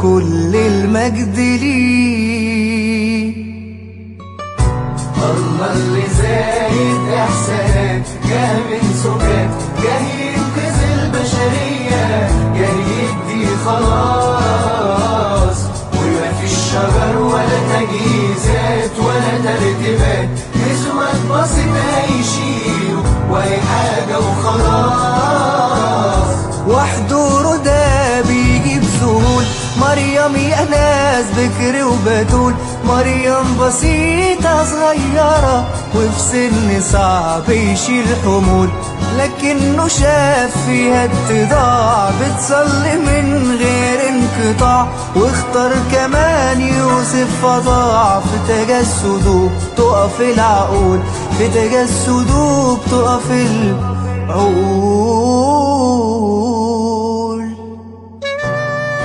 كل المجد ليه. الله اللي زايد إحسانات جه من سكات، جه ينقذ البشرية، جه يدي خلاص. ومفيش شجر ولا تجهيزات ولا ترتيبات، مزود بسيط هيشيله وهي حاجة وخلاص. وحضوره ده بيجيب سهول، مريم يا ناس بكر وبتول، مريم بسيطة صغيرة وفي سن صعب يشيل حمول، لكنه شاف فيها اتضاع بتصلي من غير انقطاع، واختار كمان يوسف فضاع. في تجسده بتقف العقول، في تجسده بتقف العقول.